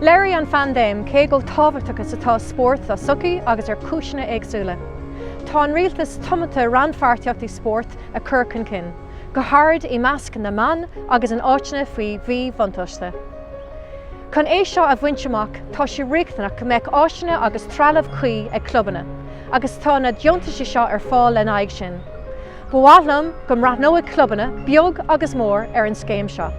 Léirigh an phaindéim cé chomh tábhachtach is atá spórt dár sochaí agus ar chúiseanna éagsúla. Tá an Rialtas tiomanta rannpháirtíocht i spórt a chur chun cinn, go háirid i measc na mban agus in áiteanna faoi mhíbhuntáiste. Chun é seo a bhaint amach, tá sé riachtanach go mbeadh áiseanna agus trealamh cuí ag clubanna, agus tá na deontais seo ar fáil lena aghaidh sin. Ba mhaith liom go mbreathnóidh clubanna, beag agus mór, ar an scéim seo.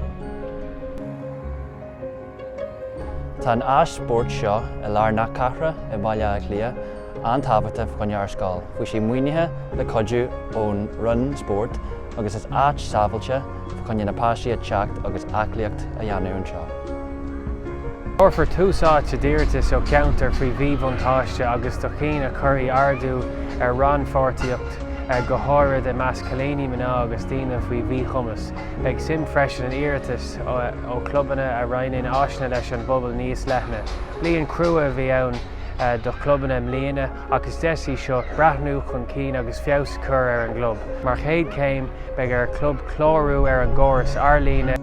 Tá an áis spóirt seo i lár na cathrach i mBaile Átha Cliath an-tábhachtach fá choinne ár scoil. Bhí sé maoinithe le cuidiú ón Roinn Spóirt agus is áit sábháilte fá choinne na páistí a teacht agus aclaíocht a dhéanamh anseo. Tabharfar tús áite d'iarratais ó cheantair faoi mhíbhuntáiste agus do chinn a chuirfidh ardú ar rannpháirtíocht, go háirid i measc cailíní, mná agus daoine faoi mhíchumas. Beidh suim freisin in iarratais ó chlubanna a roinneann áiseanna leis an bpobal níos leithne. Bliain chrua a bhí ann do chlubanna i mbliana ach is deis í seo breathnú chun cinn agus feabhas a chur ar an gclub. Mar chéad chéim, beidh ar chlub clárú ar an gcóras arlíne.